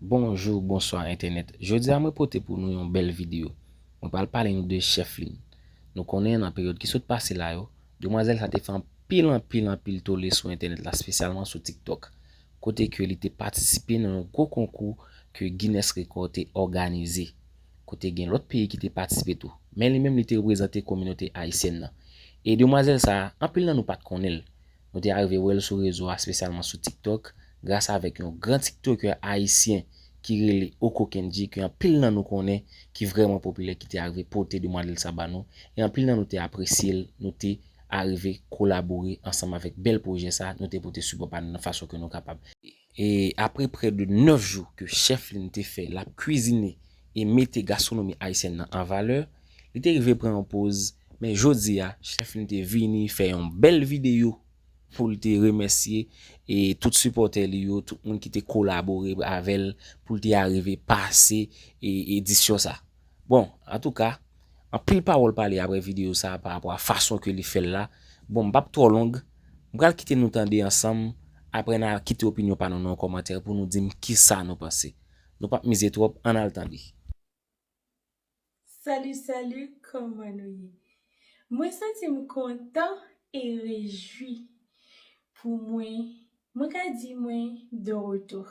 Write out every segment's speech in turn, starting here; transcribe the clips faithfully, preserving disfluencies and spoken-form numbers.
Bonjou, bonswa entènèt. Jodi a mwen pote pou nou yon bèl videyo. Mwen pral pale nou de Chefline. Nou konnen nan peryòd ki sot pase la yo, demwazèl sa te fè anpil, anpil, anpil tole sou entènèt la, espesyalman sou TikTok, kote ke li te patisipe nan yon gwo konkou ke Guinness Record te òganize, kote gen lòt peyi ki te patisipe tou. Men li menm li te reprezante kominote ayisyèn nan. E demwazèl sa, anpil nan nou pa t konnen l. Nou te arive wè l sou rezo a, espesyalman sou TikTok, gras avèk yon gran tiktokè ayisyen ki rele Oko Kendji, ke anpil nan nou konnen, ki vrèman popilè, ki te arive pote demwazèl sa ba nou, e anpil nan nou te apresye l, nou te arive kolabore ansanm avèk bèl pwojè sa, nou te pote sipò pa nou nan fason ke nou kapab. E apre prè de nèf jou ke Chefline te fè l ap kwizine e mete gastwonomi ayisyèn nan an valè, li te rive pran yon poz, men jodi a, Chefline te vini fè yon bèl videyo pou l te remèsye e tout sipòtè li yo, tout moun ki te kolabore avè l pou l te arive pase e edisyon sa. Bon, antouka, anpil pawòl pale apre videyo sa pa rapò a fason ke li fè l la. Bon, m p ap twò long, m pral kite nou tande ansanm, apre n a kite opinyon pa nou nan yon kòmantè pou nou di m kisa nou panse. Nou p ap mize twòp, ann al tande. Salut, salut, kòman nou ye? Mwen santi m kontan e rejwi pou mwen, mwen ka di mwen de retour.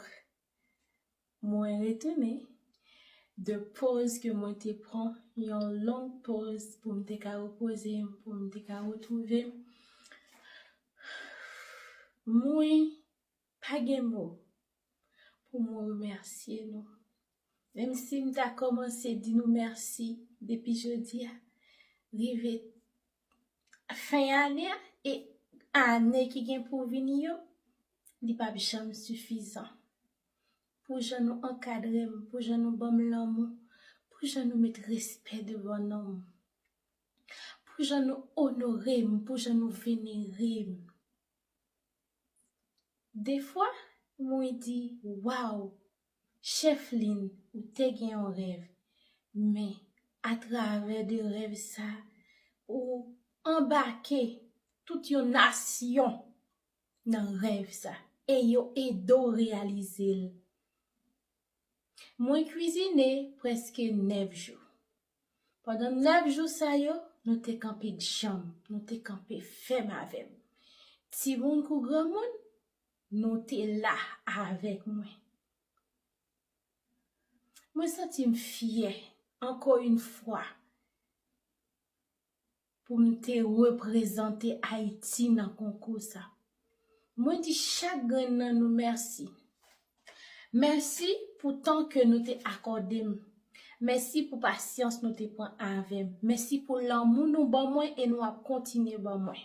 Mwen retounen de pòz ke mwen te pran, yon long pòz pou m te ka repoze m, pou m te ka retwouve m. Mwen pa gen mo pou mwen remèsye nou. Menm si m ta kòmanse di nou mèsi depi jodi a, rive fen ane a e ane ki gen pou vini yo, li p ap janm sifizan. Pou jan nou ankadre m, pou jan nou ban m lanmou, pou jan nou met respè devan non m, pou jan nou onore m, pou jan nou venere m. Defwa, mwen di, waw, Chefline, ou te gen yon rèv, men atravè de rèv sa, ou anbake tout yon nasyon nan rèv sa e yo ede w reyalize l. Mwen kwizine prèske nèf jou. Pandan nèf jou sa yo, nou te kanpe djanm, nou te kanpe fèm avè m. Timoun kou granmoun, nou te la avèk mwen. Mwen santi m fyè, ankò yon fwa, pou m te reprezante Ayiti nan konkou sa. Mwen di chak grenn nan nou mèsi. Mèsi pou tan ke nou te akòde m. Mèsi pou pasyans nou te pran avè m. Mèsi pou lanmou nou ban mwen e nou ap kontinye ban mwen.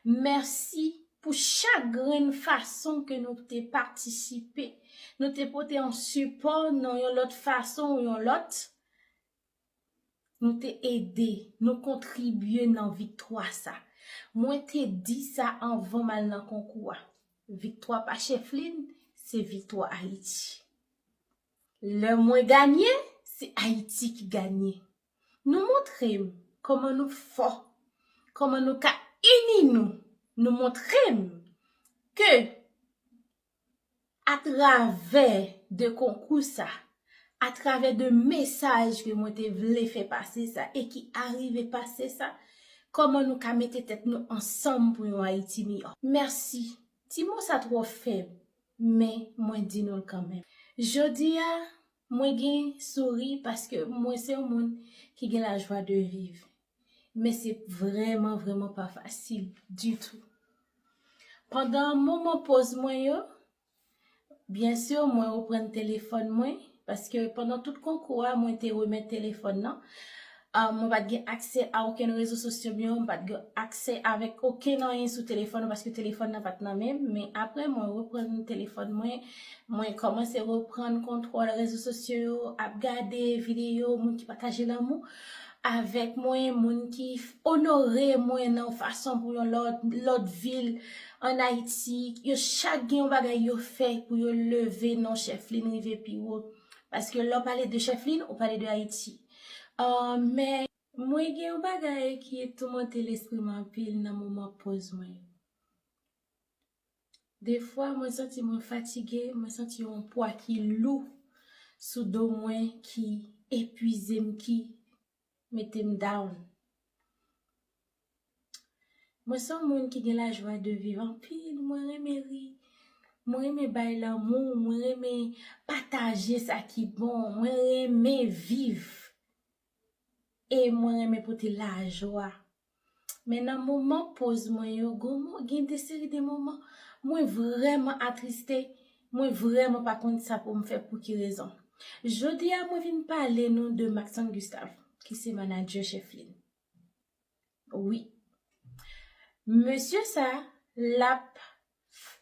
Mèsi pou chak grenn fason ke nou te patisipe, nou te pote yon sipò nan yon lòt fason ou yon lòt. Nou te ede, nou kontribye nan viktwa sa. Mwen te di sa anvan m al nan konkou a. Viktwa pa Chefline, se viktwa Ayiti. Lè mwen ganye, se Ayiti ki ganye. Nou montre m kòman nou fò, kòman nou ka ini nou. Nou montre m ke atravè de konkou sa, atravè de mesaj ke mwen te vle fè pase sa e ki arive pase sa, kòman nou ka mete tèt nou ansanm pou yon Ayiti miyò. Mèsi. Ti mo sa twò fèb, men mwen di nou l kanmenm. Jodi a, mwen gen souri paske mwen se yon moun ki gen lajwa de viv. Men se vrèman, vrèman pa fasil ditou. Pandan moman poz mwen yo, byen si mwen reprann telefòn mwen, paske pandan tout konkou a, mwen te remèt telefòn nan. Ah, mwen pa t gen aksè a okenn rezo sosyo m yo, mwen pa t gen aksè avèk okenn anyen sou telefòn nan, paske telefòn nan pa t nan men m. Men apre, mwen reprann telefòn mwen, mwen kòmanse reprann kontwòl rezo sosyo yo, ap gade videyo, moun ki pataje lanmou avèk mwen, moun ki onore mwen nan yon fason pou yon lòt, lòt vil, ann Ayiti, yo chak gen yon bagay yo fè pou yo leve non Chefline rive pi wo. Paske lè w pale de Chefline, ou pale de Ayiti. Ah, men mwen gen yon bagay ki toumante lespri m anpil nan moman poz mwen yo. Defwa, mwen santi mwen fatige, mwen santi yon pwa ki lou sou do mwen, ki epuize m, ki mete m down. Mwen se yon moun ki gen lajwa de viv anpil, mwen renmen ri, mwen renmen bay lanmou, mwen renmen pataje sa ki bon, mwen renmen viv. E mwen renmen pote lajwa. Men nan moman poz mwen yo, gon mo-, gen de seri de moman, mwen vrèman atriste, mwen vrèman pa konn sa pou m fè, pou ki rezon. Jodi a, mwen vin pale nou de Maxon Gustave, ki se manadjè Chefline. Wi. Mesye sa, l ap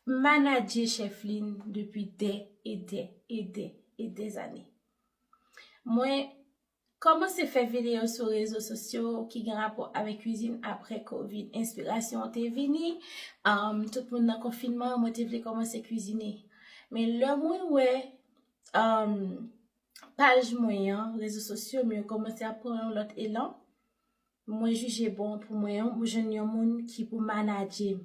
manadje Chefline depi dè e dè e dè e dè zane. Mwen kòmanse fè videyo sou rezo sosyo ki gen rapò avèk kwizin apre kovid. Enspirasyon an te vini, um, tout moun nan konfinman, mwen te vle kòmanse kwizine. Men lè mwen wè, um, paj mwen an, rezo sosyo m yo kòmanse ap pran yon lòt elan, mwen jije bon pou mwen, mwen jwenn yon moun ki pou manadje m.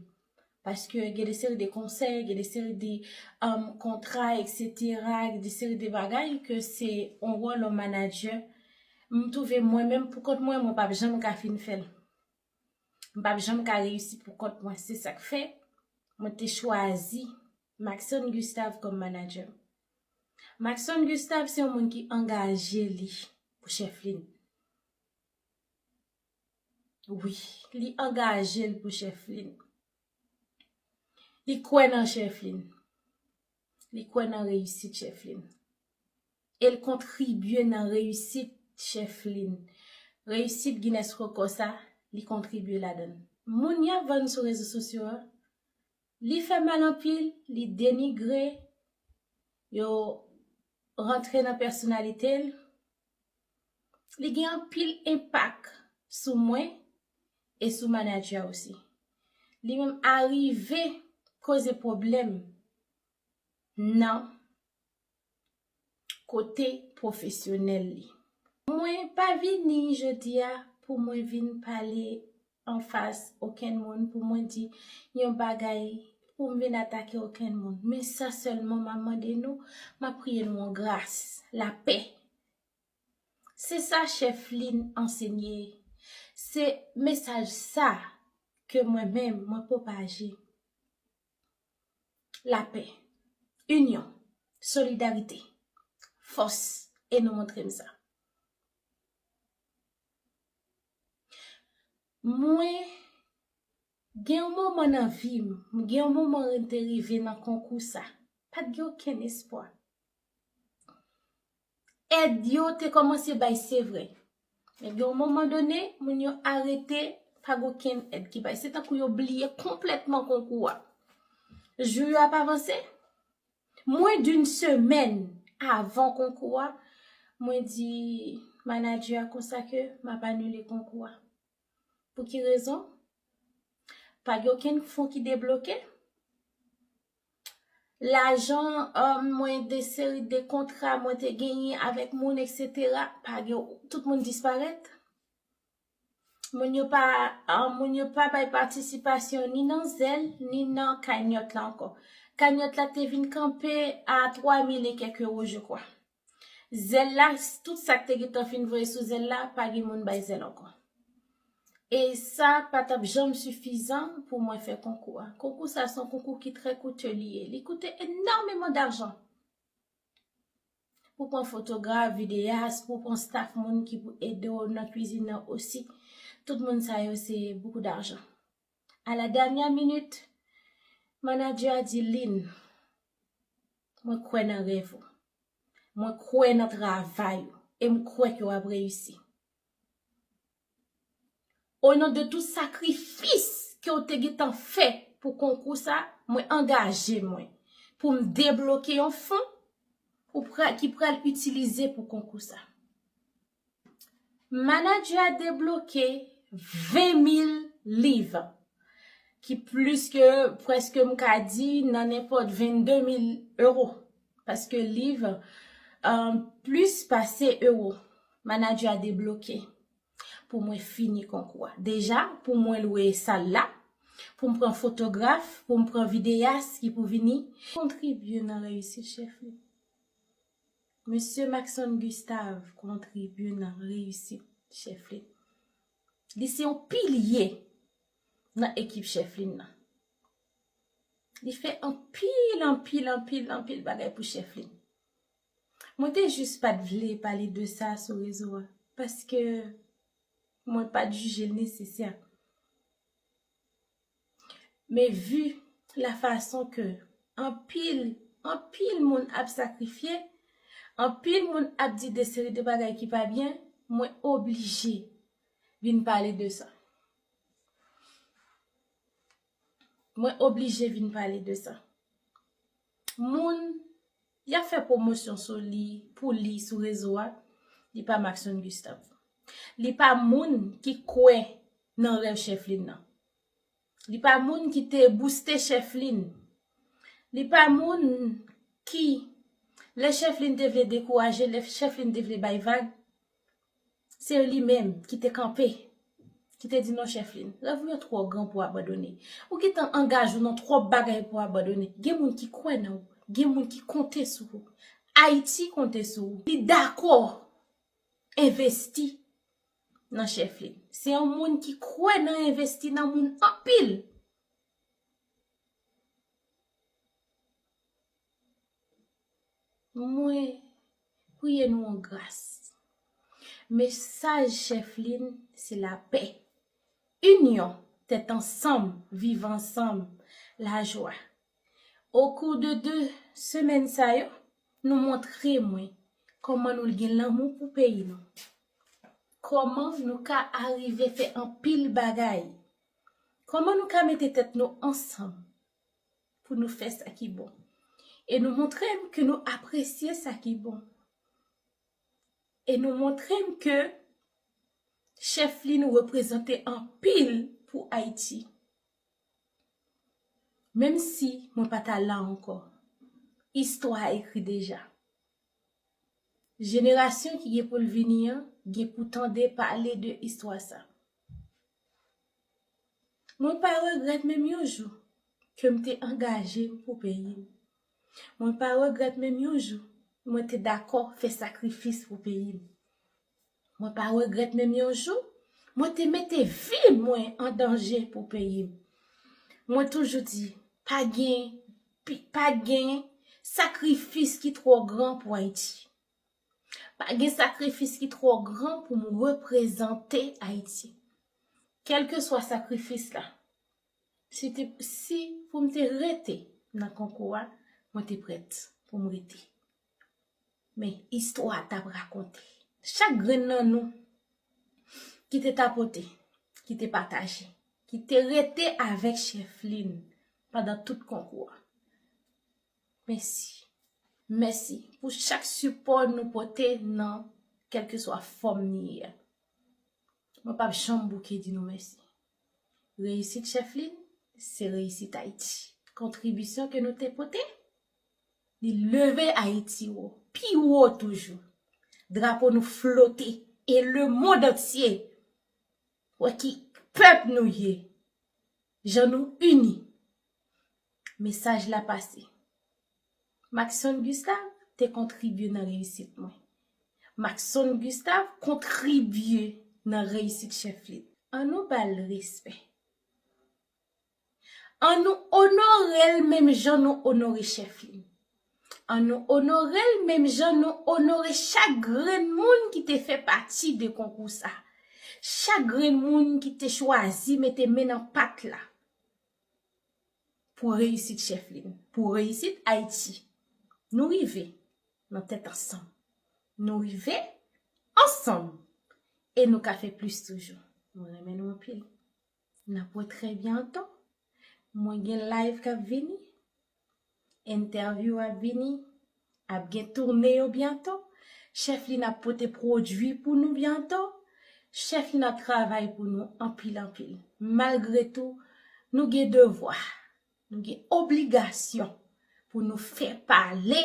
Paske gen de seri de konsèy, gen de seri de, um, kontra, et cetera, gen de seri de bagay ke se yon wòl yon manadjè. M twouve mwen menm pou kont mwen, mwen p ap janm ka fin fè l. M p ap janm ka reyisi pou kont mwen. Se sa k fè mwen te chwazi Maxon Gustave kòm manadjè m. Maxon Gustave se yon moun ki angaje li pou Chefline. Wi, li angaje l pou Chefline. Li kwè nan Chefline. Li kwè nan reyisit Chefline. E l kontribye nan reyisit Chefline. Reyisit Guinness Record sa, li kontribye ladan l. Moun y ap vann sou rezo sosyo a, li fè mal anpil, li denigre, yo rantre nan pèsonalite l. Li gen anpil enpak sou mwen e sou manadjè a osi. Li menm arive koze pwoblèm nan kote pwofesyonèl li. Mwen pa vini jodi a pou mwen vin pale anfas okenn moun, pou mwen di yon bagay, pou m vin atake okenn moun. Men sa sèlman m ap mande nou, m ap priye nou yon gras, lapè. Se sa Chefline ansenye. Se mesaj sa ke mwen menm, mwen pwopaje. Lapè, inyon, solidarite, fòs, e nou montre m sa. Mwen gen yon moman nan vi m, gen yon moman mwen te rive nan konkou sa. Pa t gen okenn espwa. Èd yo te kòmanse bay, se vre. Men gen yon moman done, moun yo arete, pa gen okenn èd ki bay. Se tankou yo bliye konplètman konkou a. Jou yo ap avanse. Mwen, d'une semaine avan konkou a, mwen di manadjè a konsa ke m ap anile konkou a. Pou ki rezon? Pa gen okenn fon ki debloke. Lajan, um, mwen, de seri de kontra mwen te genyen avèk moun, et cetera, pa gen, tout moun disparèt. Moun yo pa, um, moun yo pa bay patisipasyon ni nan Zelle, ni nan Cagnotte la ankò. Cagnotte la te vin kanpe a twa mil e kèk ewo, je crois. Zelle la, tout sa k te gentan fin voye sou Zelle la, pa gen moun bay Zelle ankò. E sa pa t ap janm sifizan pou mwen fè konkou a. Konkou sa, se yon konkou ki trè koute li ye. Li koute enòmeman dajan. Pou pran fotograf, videyas, pou pran staff moun ki pou ede w nan kwizin nan osi. Tout moun sa yo, se beaucoup d'argent. A la dènyè minit, manadjè a di, Lynn, mwen kwè nan rèv ou. Mwen kwè nan travay ou. E m kwè ke w ap reyisi. O non de tout sakrifis ke w te gentan fè pou konkou sa, mwen angaje mwen pou m debloke yon fon pou pra-, ki pral itilize pou konkou sa. Manadjè a debloke ven mil liv, ki plis ke, prèske m ka di, nan nenpòt vennde mil ewo. Paske liv, um, plis pase ewo, manadjè a debloke pou mwen fini konkou a. Deja, pou mwen lwe sal la, pou m pran fotograf, pou m pran videyas ki pou vini kontribye nan reyisit Chefline. Mesye Maxson Gustave kontribye nan reyisit Chèflin. Li se yon pilye nan ekip Chèflin nan. Li fè anpil, anpil, anpil, anpil bagay pou Chèflin. Mwen te jis pa t vle pale de sa sou rezo a, paske mwen pa t jije l nesesè. Men vi la fason ke anpil, anpil moun ap sakrifye, anpil moun ap di de seri de bagay ki pa byen, mwen oblije vin pale de sa. Mwen oblije vin pale de sa. Moun y ap fè pwomosyon sou li, pou li sou rezo a, li pa Maxson Gustave. Li pa moun ki kwè nan rèv Chèflin nan. Li pa moun ki te bouste Chèflin. Li pa moun ki, lè Chèflin te vle dekouraje, lè Chèflin te vle bay vag, se li menm ki te kanpe, ki te di non Chèflin, rèv ou yo twò gran pou abandone. Ou gentan angaje w nan twòp bagay pou abandone. Gen moun ki kwè nan ou, gen moun ki konte sou ou. Ayiti konte sou ou. Li dakò envesti nan Chèflin. Se yon moun ki kwè nan envesti nan moun anpil. Mwen priye nou an gras. Mesaj Chèflin se lapè, inyon, tèt ansanm, viv ansanm, lajwa. Okou de de semèn sa yo, nou montre mwen kòman nou gen lanmou pou peyi nou. Kòman nou ka arive fè anpil bagay. Kòman nou ka mete tèt nou ansanm pou nou fè sa ki bon. E nou montre m ke nou apresye sa ki bon. E nou montre m ke Chèflin reprezante anpil pou Ayiti. Menm si mwen pa ta la ankò, istwa a ekri deja. Jenerasyon ki gen pou l vini an gen pou tande pale de istwa sa. Mwen pa regrèt menm yon jou ke m te angaje m pou peyi m. Mwen pa regrèt menm yon jou mwen te dakò fè sakrifis pou peyi m. Mwen pa regrèt menm yon jou mwen te mete vi mwen an danje pou peyi m. Mwen toujou di, pa gen, pi- pa gen sakrifis ki twò gran pou Ayiti. Pa gen sakrifis ki twò gran pou m reprezante Ayiti. Kèlkeswa sakrifis la, si te, si pou m te rete nan konkou a, mwen te prèt pou m rete. Men istwa a t ap rakonte. Chak grenn nan nou ki te tapote, ki te pataje, ki te rete avèk Chèflin pandan tout konkou a. Mèsi. Mèsi pou chak sipò nou pote nan kèlkeswa fòm ni ye a. Mwen p ap janm bouke di nou mèsi. Reyisit Chèflin, se reyisit Ayiti. Kontribisyon ke nou te pote, li leve Ayiti wo, pi wo toujou. Drapo nou flote e lemonn antye wè ki pèp nou ye, jan nou ini. Mesaj la pase. Maxson Gustave te kontribye nan reyisit mwen. Maxson Gustave kontribye nan reyisit Chèflin. An nou ba l respè. An nou onore l menm jan nou onore Chèflin. An nou onore l menm jan nou onore chak grenn moun ki te fè pati de konkou sa. Chak grenn moun ki te chwazi mete men nan pat la pou reyisit Chèflin, pou reyisit Ayiti. Nou rive nan tèt ansanm. Nou rive ansanm. E nou ka fè plis toujou. Mwen renmen nou anpil. N ap wè trè byento. Mwen gen live k ap vini. Entèvyou ap vini. Ap gen toune yo byento. Chèflin ap pote pwodui pou nou byento. Chèflin ap travay pou nou anpil, anpil. Malgre tou, nou gen devwa, nou gen obligasyon pou nou fè pale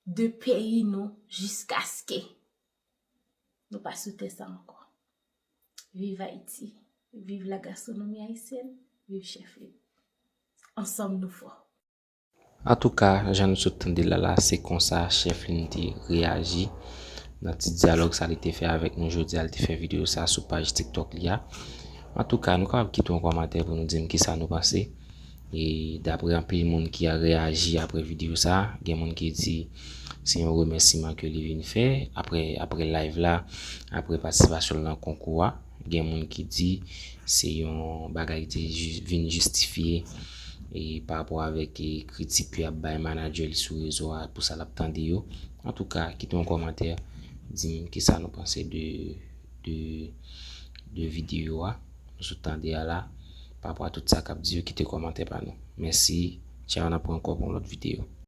de peyi nou jiskaske nou pa sou tè sa ankò. Viv Ayiti, viv la gastronomi ayisyèn, viv Chèflin. Ansanm nou fò. Antouka, jan nou sot tande l la la, se konsa chèf li te reyaji nan ti dyalòg sa li te fè avèk nou jodi a, li te fè videyo sa sou paj TikTok li a. Antouka, nou kapab kite yon kòmantè pou nou di m kisa nou panse. E daprè anpil moun ki a reyaji apre videyo sa, gen moun ki di se yon remèsiman ke li vin fè apre, apre live la, apre patisipasyon l nan konkou a. Gen moun ki di se yon bagay ki te ju- vin jistifye e pa rapò avèk e kritik ke y ap bay manadjè li sou rezo a pou sa l ap tande yo. Antouka, kite yon kòmantè, di m kisa nou panse de, de, de videyo a nou sot tande a la, pa rapò a tout sa k ap di yo, kite kòmantè pa nou. Mèsi, tchaw, n ap wè ankò pou yon lòt videyo.